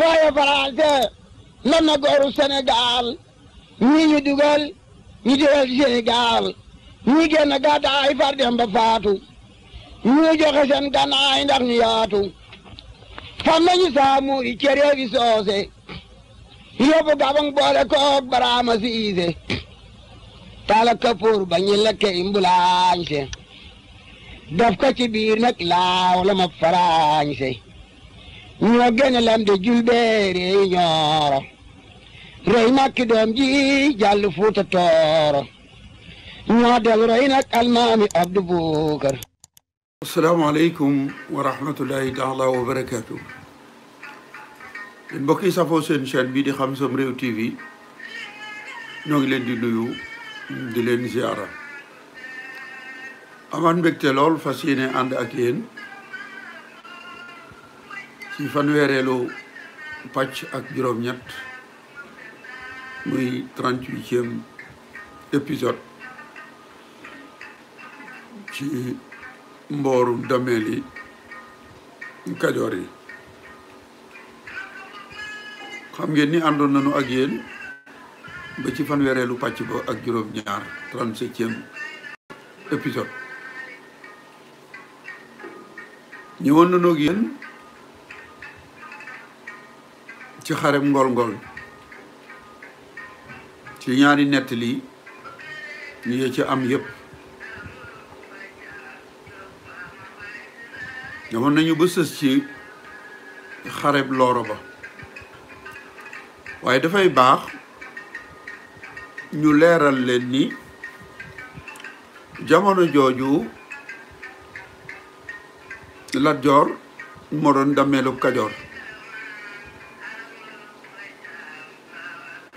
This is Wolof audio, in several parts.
waaye Faranse nan na gooru Sénégal ñii ñu dugal ci Sénégal ñii génn gàddaay far dem ba faatu ñii joxe seen gànnaay ndax ñu yaatu fam nañu Samori ci réewi soose yóbbu Gabang boole koog Baraama Siise tala kapoor ba ñu lekke imbulaañse daf ko ci biir nag laaw la ma faraañse ñoo génne lam de julbeere yi ñooro rey makki doom ji jàll Fuuta Tooro ñoo del rey nag almaami Abdu Bukar. asalaamaaleykum wa rahmatullahi taala wa barakaatu. mbokk yi safoo seen chaîne bi di Xam Sam Réew TV ñoo ngi leen di nuyu di leen ziara amaan mbégte lool fas yéene ànd ak yéen ci fanweereelu pàcc ak juróom-ñett muy 38e épisode ci mbooru dameel yi Kajoor yi. xam ngeen ni àndoon nañu ak yéen ba ci fanweereelu pàcc ba ak juróom-ñaar 37e épisode ñëwoon nañu ak yéen ci xareb ngol-ngol ci ñaari nettali yi ci am yépp ñëwoon nañu ba sës ci xareb Looro ba waaye dafay baax ñu leeral leen ni jamono jooju Lat Joor moo doon dammeelu Kajoor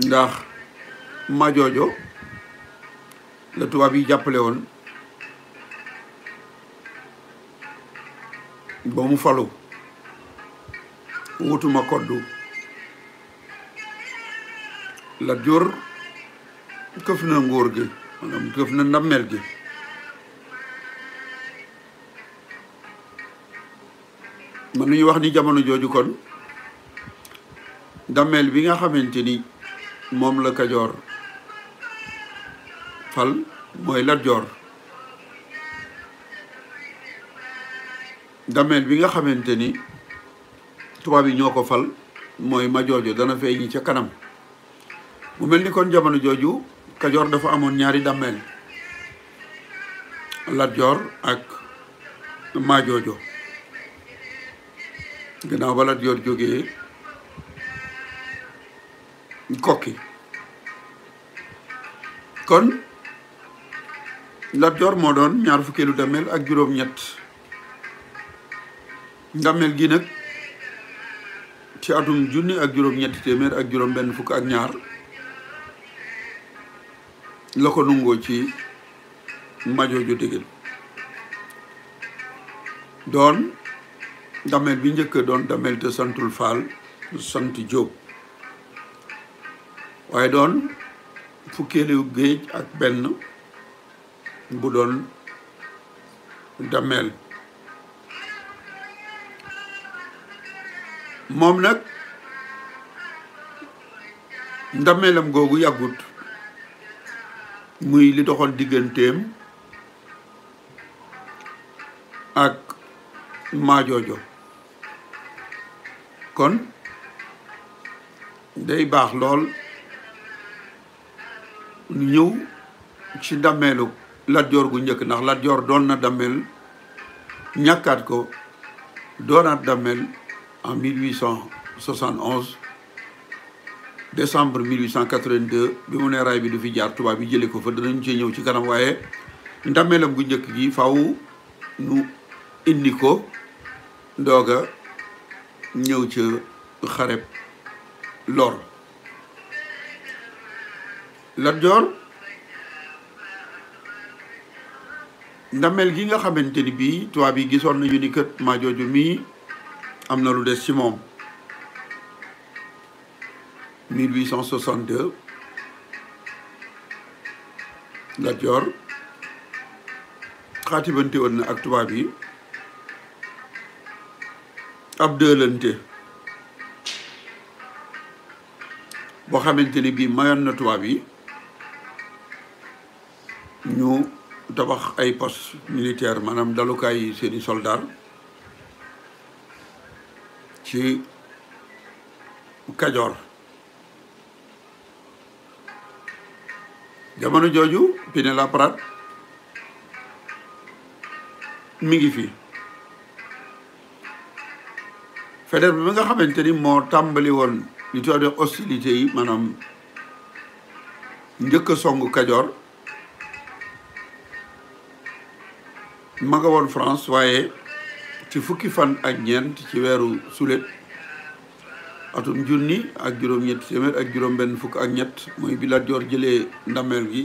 ndax Majoojo la tubaab yi jàppale woon ba mu falu wutuma koddu Lat Joor këf na nguur gi maanaam këf na ndammeel gi mën nañu wax ni jamono jooju kon ndammeel bi nga xamante ni moom la Kajoor fal mooy Lat Joor ndammeel bi nga xamante ni tubaab yi ñoo ko fal mooy Majoojo dana feeñi ca kanam mu mel ni kon jamono jooju Kajoor dafa amoon ñaari dammeel Lat Joor ak Majoojo gannaaw ba Lat Joor jógee Kokki kon Lat Joor moo doon ñaar fukkeelu dammeel ak juróom-ñett dammeel gi nag ci atum junni ak juróom-ñetti téeméer ak juróom-benn fukk ak ñaar la ko nungoo ci Majoojo Dégéen doon dameel bi njëkk doon dameel te santul Faal sant Jóob waaye doon fukkeelu géej ak benn bu doon dameel moom nag ndameelam googu yàggut muy li doxoon digganteem ak Majoojo kon day baax lool ñu ñëw ci dammeelu Lat Joor gu njëkk ndax Lat Joor doon na dammeel ñàkkaat ko doonaat dammeel en 1871 décembre 1882 bi mu ne raay bi du fi jaar tubaab bi jëlee ko fa danañ ci ñëw ci kanam waaye ndammeelam gu njëkk gi faw nu indi ko ndooga ñëw ca xareb Looro Lat Joor ndameel gi nga xamante ni bii tubaab yi gisoon nañu ni kët Majoojo mii am na lu des ci moom 1862 Lat Joor xaatibante woon na ak tubaab yi ab dëlante boo xamante ni bii mayoon na tubaab yi ñu tabax ay poste militaire maanaam dalukaay yi seeni soldat ci Kajoor jamono jooju Pinet-Laprade mi ngi fi Faidherbe bi nga xamante ni moo tàmbali woon li tuddee hostilité yi maanaam njëkk a songu Kajoor ma nga woon France waaye ci fukki fan ak ñeent ci weeru sulet atum junni ak juróom-ñetti téeméer ak juróom-benn fukk ak ñett mooy bi Lat Joor jëlee ndameel gi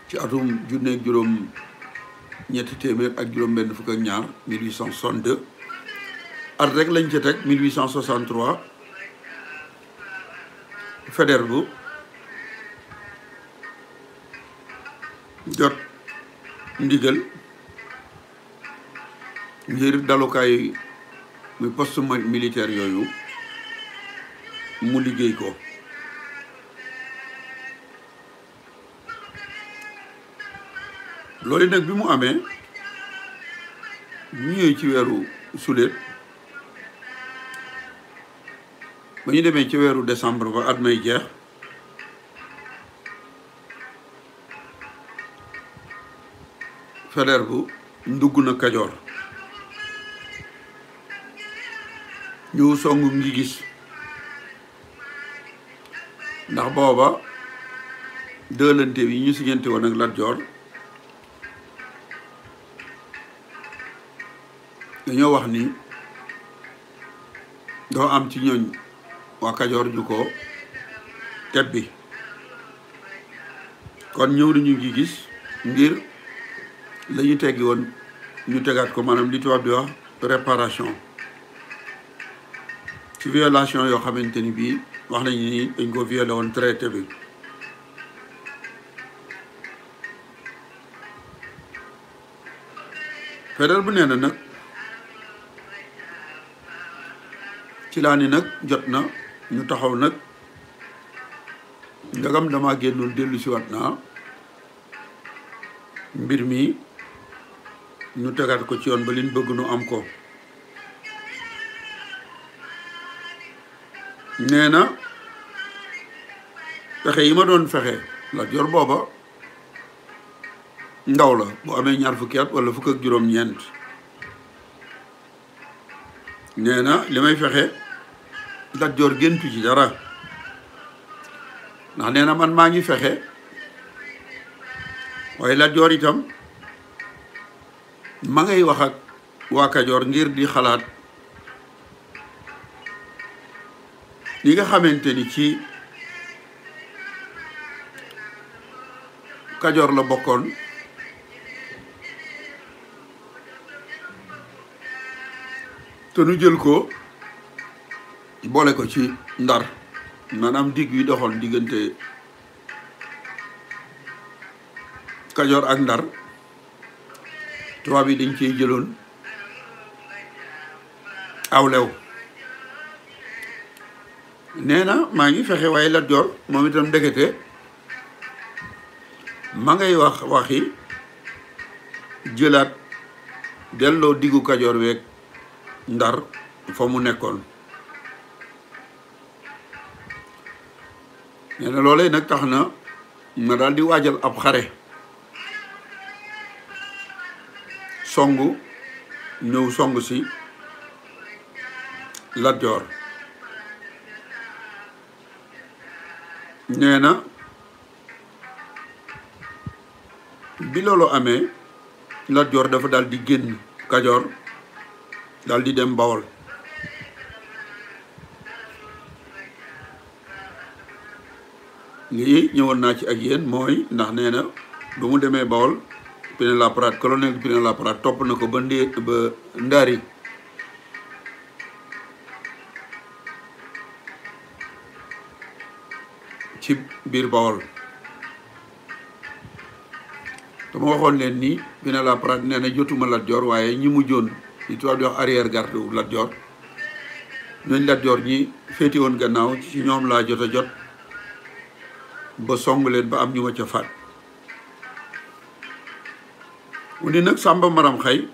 ci atum junni ak juróom-ñetti téeméer ak juróom-benn fukk ak ñaar 1862 at rek lañ ca teg 1863 Faidherbe jot ndigal ngir dalukaay muy poste militaire yooyu mu liggéey ko loolu nag bi mu amee ñu ñëwee ci weeru sulet ba ñu demee ci weeru décembre ba at may jeex Faidherbe ndugg na Kajoor ñu songu ngi gis ndax booba dëlante bi ñu siñante woon ak Lat Joor dañoo wax ni doo am ci ñooñ waa Kajoor ju ko tebbi kon ñëw nañu ngi gis ngir la ñu teggi woon ñu tegaat ko maanaam li tubaab di wax réparation ci violation yoo xamante ni bii wax nañu ni dañ ko violé woon traité bi Faidherbe nee na nag ci laa ni nag jot na ñu taxaw nag ndagam dama génnoon dellu si waat naa mbir mi ñu tegaat ko ci yoon ba liñ bëgg nu am ko nee na fexe yi ma doon fexe Lat Joor booba ndaw la bu amee ñaar fukki at wala fukk ak juróom-ñeent nee na li may fexe Lat Joor géntu ci dara ndax nee na man maa ngi fexe waaye Lat Joor itam ma ngay wax ak waa Kajoor ngir di xalaat li nga xamante ni ci Kajoor la bokkoon te nu jël ko boole ko ci Ndar maanaam digg wi doxoon diggante Kajoor ak Ndar tubaab yi dañ cey jëloon aw lew nee na maa ngi fexe waaye Lat Joor moom itam ndekete ma ngay wax waxi jëlaat delloo diggu Kajoor weeg Ndar fa mu nekkoon nee na loolee nag tax na ma daal di waajal ab xare songu ñëw songu si Lat Joor nee na bi loolu amee Lat Joor dafa daal di génn Kajoor daal di dem Bawol lii ñëwoon naa ci ak yéen mooy ndax nee na ba mu demee Bawol Pinet-Laprade colonel Pinet-Laprade topp na ko ba Ndaari ci biir Bawol dama waxoon leen ni Pinet-Laprade nee na jotuma Lat Joor waaye ñi mu joon li tubaab di wax arrière garde wu Lat Joor ñooñ Lat Joor ñi féeti woon gannaaw ci ñoom laa jot a jot ba song leen ba am ñu ma ca faat mu ni nag Samba Maram Xay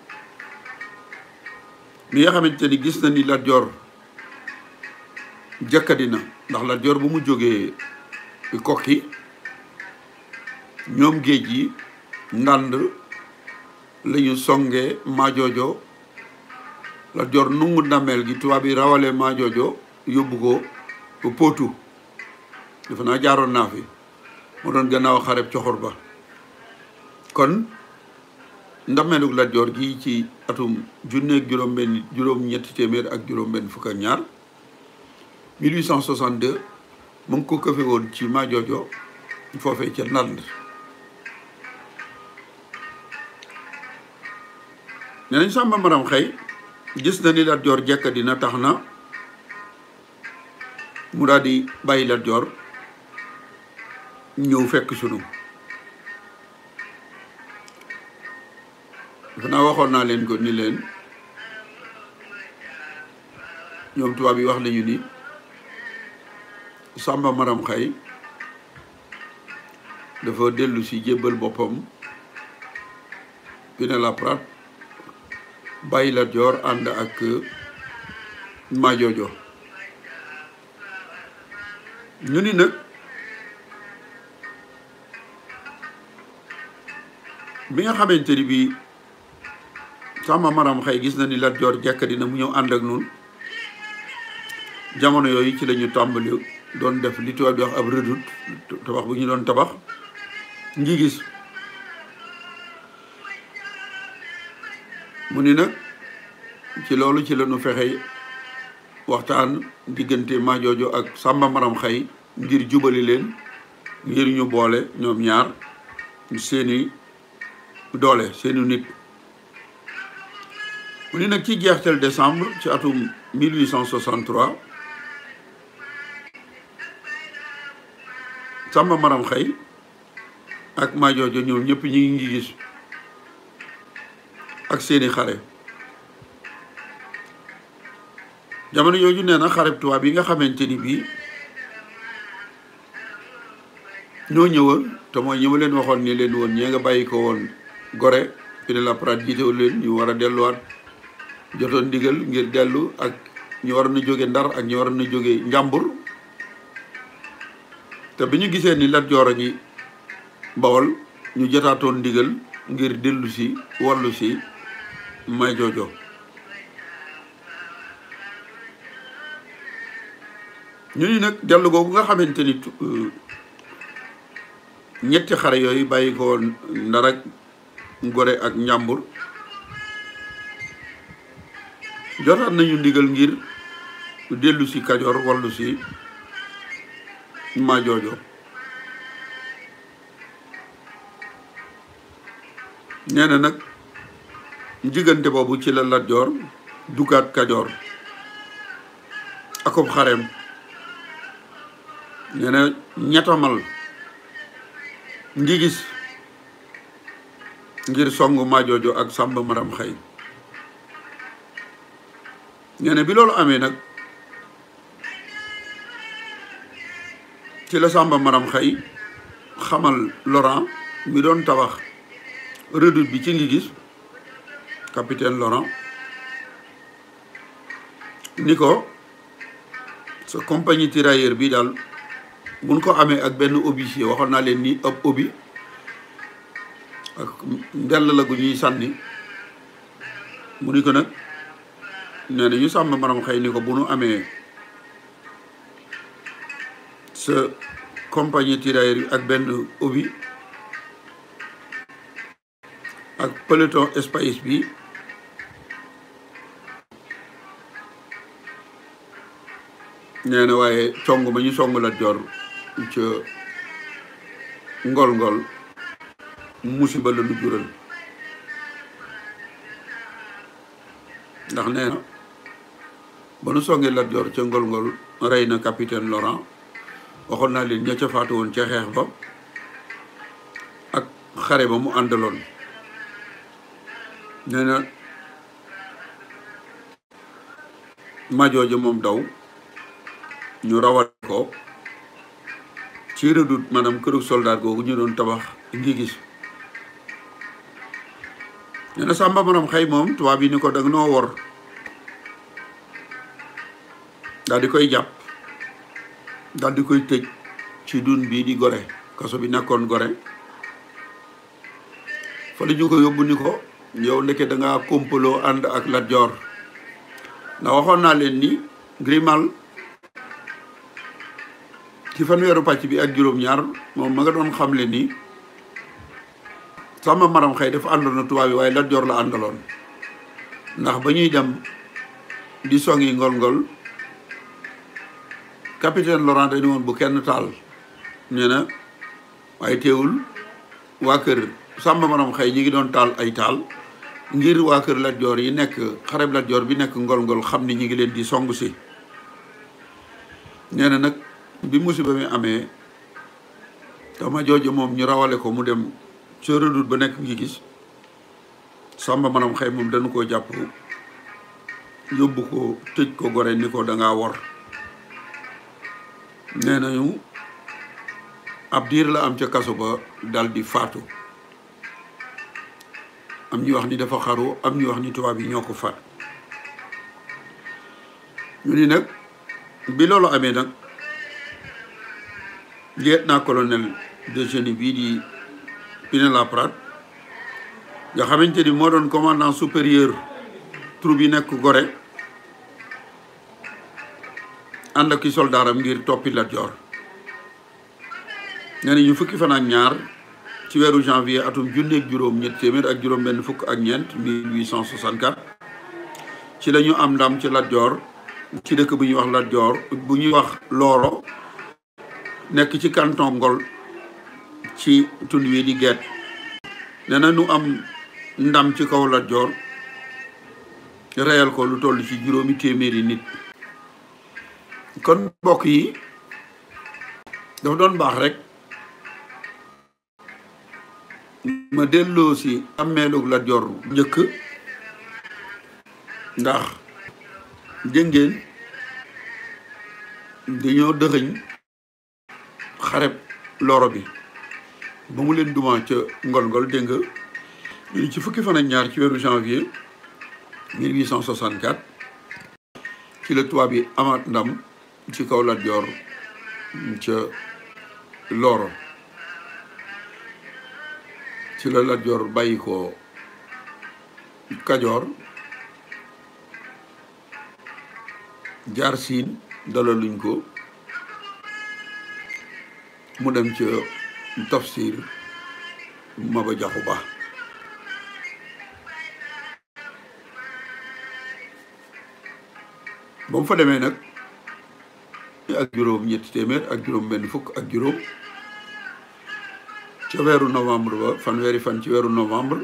mi nga xamante ni gis na ni Lat Joor jëkkadi na ndax Lat Joor bu mu jógee Kokki ñoom géej yi ndànd lañu songe Majoojo Lat Joor nungu ndameel gi tubaab yi rawale Majoojo yóbbu ko Potou dafa naa jaaroon naa fi moo doon gannaaw xareb coxor ba kon ndameelug Lat Joor gi ci atum junneeg juróom-ñetti téeméer ak juróom-benn fukk ak ñaar 1862 mu ngi ko këfe woon ci Majoojo foofee ca Ndand nee nañ Samba Maram Xay gis na ni Lat Joor jekka dina tax na mu daal di bàyyi Lat Joor ñëw fekk sunu dafa naa waxoon naa leen ko ni leen ñoom tubaab yi wax nañu ni Samba Maram Xay dafa dellu si jébbal boppam Pinet-Laprade bàyyi Lat Joor ànd ak Majoojo ñu ni nag bi nga xamante ni bii Samba Maram Xay gis na ni Lat Joor jekk dina mu ñëw ànd ak nun jamono yooyu ci lañu tàmbali doon def li tubaab di wax ab redoute tabax bu ñu doon tabax ngi gis mu ni nag ci loolu ci lañu fexe waxtaan diggante Majoojo ak Samba Maram Xay ngir jubali leen ngir ñu boole ñoom ñaar seeni doole seeni nit mu ni nag ci jeextal décembre ci atum 1863 Samba Maram Xay ak Majoojo ñoom ñëpp ñi ngi gis ak seeni xare jamono yooyu nee na xareb tubaab yi nga xamante ni bii ñoo ñëwoon te mooy ñi ma leen waxoon ni leen woon ñee nga bàyyi ko woon Gorée Pinet-Laprade jiitewu leen ñu war a delluwaat jotoon ndigal ngir dellu ak ñu war na jóge Ndar ak ñu war na jóge Njàmbur te bi ñu gisee ni Lat Joor a ngi Bawol ñu jotaatoon ndigal ngir dellu si wallu si Majoojo ñu ni nag dellu googu nga xamante ni ñetti xare yooyu bàyyi ko woon Ndar ak Gorée ak Njàmbur jotaat nañu ndigal ngir dellu si Kajoor wallu si Majoojo nee na nag diggante boobu ci la Lat Joor duggaat Kajoor akob xareem nee na ñettamal ngi gis ngir songu Majoojo ak Samba Maram Xay nee na bi loolu amee nag ci la Samba Maram Xay xamal Laurent mi doon tabax redoute bi ci ngi gis capitaine Laurent ni ko sa compagnie tirailleur bi daal buñ ko amee ak benn officier waxoon naa leen ni ab obi ak ndell la gu ñuy sànni mu ni ko nag nee na ñu Samba Maram Xay ni ko bu nu amee sa compagnie tirailleur bi ak benn obi ak peloton espace bi nee na waaye cong ma ñu song Lat Joor ca ngol-ngol musiba la lu jural ndax nee na ba nu songee Lat Joor ca ngol-ngol rey na capitaine Laurent waxoon naa leen ña ca faatu woon ca xeex ba ak xare ba mu àndaloon nee na majooja moom daw ñu rawal ko ci Redoute maanaam këru soldat googu ñu doon tabax ngi gis nee na Samba Maram Xëy moom tubaab yi ni ko danga noo wor daal di koy jàpp daal di koy tëj ci dun bii di Gorée kaso bi nekkoon Gorée fa la ñu ko yóbbu ni ko yow ndeke da ngaa kompaloo ànd ak Lat Joor ndax waxoon naa leen ni Grimal ci fanweeru pàcc bi ak juróom-ñaar moom ma nga doon xamle ni Samba Maram Xëy dafa àndoon na tubaab yi waaye Lat Joor la àndaloon ndax ba ñuy dem di songi ngol-ngol capitaine Laurent dañu woon bu kenn taal nee na waaye teewul waa kër Samba Maram Xëy ñi ngi doon taal ay taal ngir waa kër Lat Joor yi nekk xareb Lat Joor bi nekk ngol-ngol xam ni ñi ngi leen di songu si nee na nag bi musiba mi amee dama jooju moom ñu rawale ko mu dem ca Redoute ba nekk ngi gis Samba Maram Xëy moom dañu koo jàpp yóbbu ko tëj ko Gorée ni ko dangaa wor nee nañu ab diir la am ca kaso ba dal di faatu am ñu wax ni dafa xaru am ñu wax ni tubaab yi ñoo ko faat ñu ni nag bi loolu amee nag lieutenant-colonel de génie bii di Pinet-Laprade nga xamante ni moo doon commandant supérieur troupe yi nekk Gorée ànd ak i soldaaram ngir toppi Lat Joor nee na ñu fukki fan ak ñaar ci weeru janvier atum junneeg juróom ñett téeméer ak juróom benn fukk ak ñeent 1864 ci la ñu am ndam ci Lat Joor ci dëkk bu ñuy wax Lat Joor bu ñuy wax Looro nekk ci canton Ngol ci tund wi di Guet nee na nu am ndam ci kaw Lat Joor reyal ko lu toll ci juróomi téeméeri nit kon mbokk yi dafa doon baax rek ma delloo si ammeelug Lat Joor njëkk ndax jëngeen dañoo dëxëñ xareb Looro bi ba mu leen duma ca ngol-ngol dégg nga ñu ci fukki fan ak ñaar ci weeru janvier 1864 ci la tubaab yi amaat ndam ci kaw Lat Joor ca Looro ci la Lat Joor bàyyi ko Kajoor jaar Siin dalaluñ ko mu dem ca Tafsir Maba Jaxu Ba ba mu fa demee nag ak juróom ñetti téeméer ak juróom benn fukk ak juróom ca weeru novembre ba fanweeri fan ci weeru novembre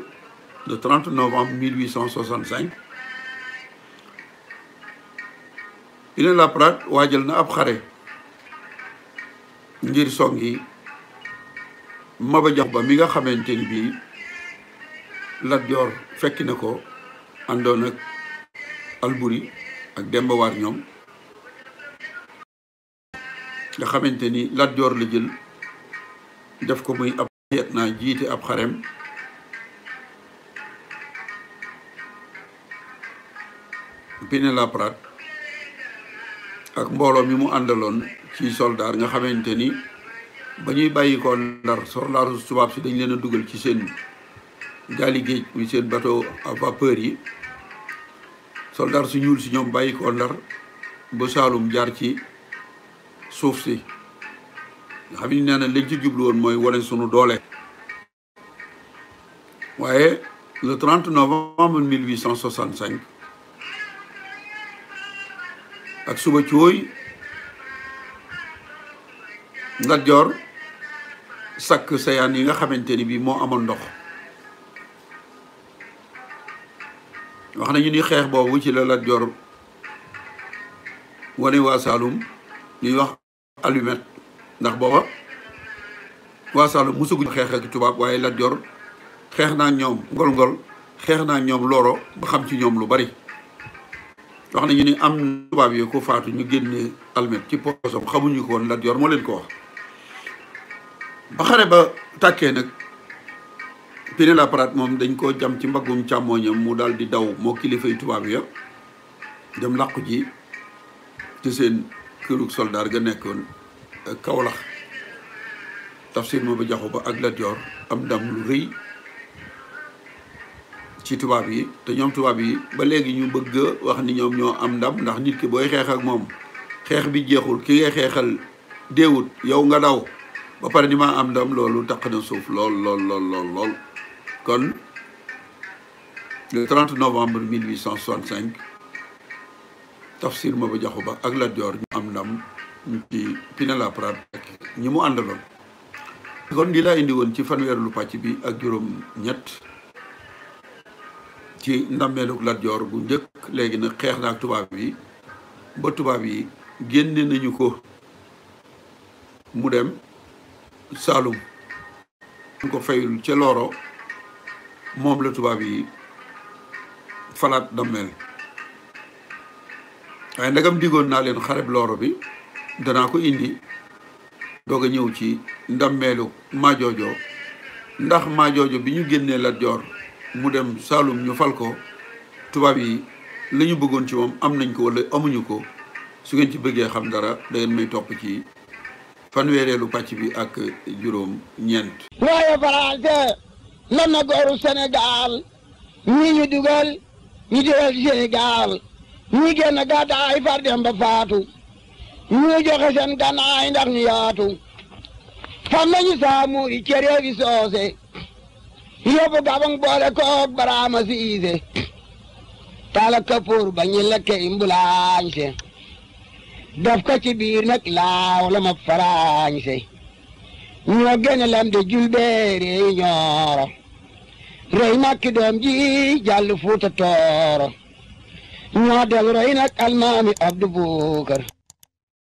le 30 novembre 1865 Pinet-Laprade waajal na ab xare ngir songi Maba Jaxu Ba mi nga xamante ni bii Lat Joor fekki na ko àndoon ak Alburi ak Demba War ñoom nga xamante ni Lat Joor la jël def ko muy ab lieutenant jiite ab xarem Pinet-Laprade ak mbooloo mi mu àndaloon ci soldat nga xamante ni ba ñuy bàyyi ko Ndar soldaaru tubaab si dañ leen a dugal ci seen gaali géej muy seen bateau à vapeur yi soldat su ñuul si ñoom bàyyi ko Ndar ba Saalum jaar ci suuf si nga xam ni nee na lañ ci jublu woon mooy wane sunu doole waaye le 30 novembre 1865 ak suba cooy Lat Joor sakk sayaan yi nga xamante ni bii moo amoon ndox wax nañu ni xeex boobu ci la Lat Joor wane waa Saalum ñuy wax allumette ndax booba waa Saalum mosaguñu xeex ak tubaab waaye Lat Joor xeex naa ñoom ngol-ngol xeex naa ñoom Looro ba xam ci ñoom lu bari wax nañu ni am tubaab yi ko faatu ñu génne almet ci poosam xamuñu ko woon Lat Joor moo leen ko wax ba xare ba tàkkee nag Pinet-Laprade moom dañ ko jam ci mbaggum càmmooñam mu daal di daw moo kilifay tubaab ya dem làqu ji ci seen kërug soldaar ga nekkoon Kawlax Tafsir Maba Jaxu Ba ak Lat Joor am ndam lu rëy ci tubaab yi te ñoom tubaab yi ba léegi ñu bëgg wax ni ñoom ñoo am ndam ndax nit ki booy xeex ak moom xeex bi jeexul ki ngay xeexal déewut yow nga daw ba pare ni maa am ndam loolu taq na suuf lool kon le 30 novembre 1865 Tafsir Maba Jaxu Ba ak Lat Joor ñu am ndam ci Pinet-Laprade ak ñi mu àndaloon kon di laa indi woon ci fanweer lu pàcc bi ak juróom ñett ci ndammeeluk Lat Joor bu njëkk léegi nag xeex na ak tubaab yi ba tubaab yi génne nañu ko mu dem Saalum ko fayul ca Looro moom la tubaab yi falaat dammeel waaye ndagam diggoon naa leen xareb Looro bi danaa ko indi doog a ñëw ci ndammeelu Majoojo ndax Majoojo bi ñu génnee Lat Joor mu dem Saalum ñu fal ko tubaab yi la ñu bëggoon ci moom am nañ ko wala amuñu ko su ngeen ci bëggee xam dara da ngeen may topp ci fanweereelu pàcc bi ak juróom ñeent waaye Faranse lan na gooru Sénégal ñii ñu dugal ñu dugal Sénégal ñii génn gàddaay far dem ba faatu ñu joxe seen gànnaay ndax ñu yaatu fam nañu Samori ci réewi soose yóbbu Gabang boole koog Baraama Siise tala kapoor ba ñu lekke imbulaañse daf ko ci biir nag laaw la ma faraañse ñoo gene lam de julbeere ñooro rey makki doom ji jàll Fuuta Tooro ñoo del rey nag almaami Abdu Bukar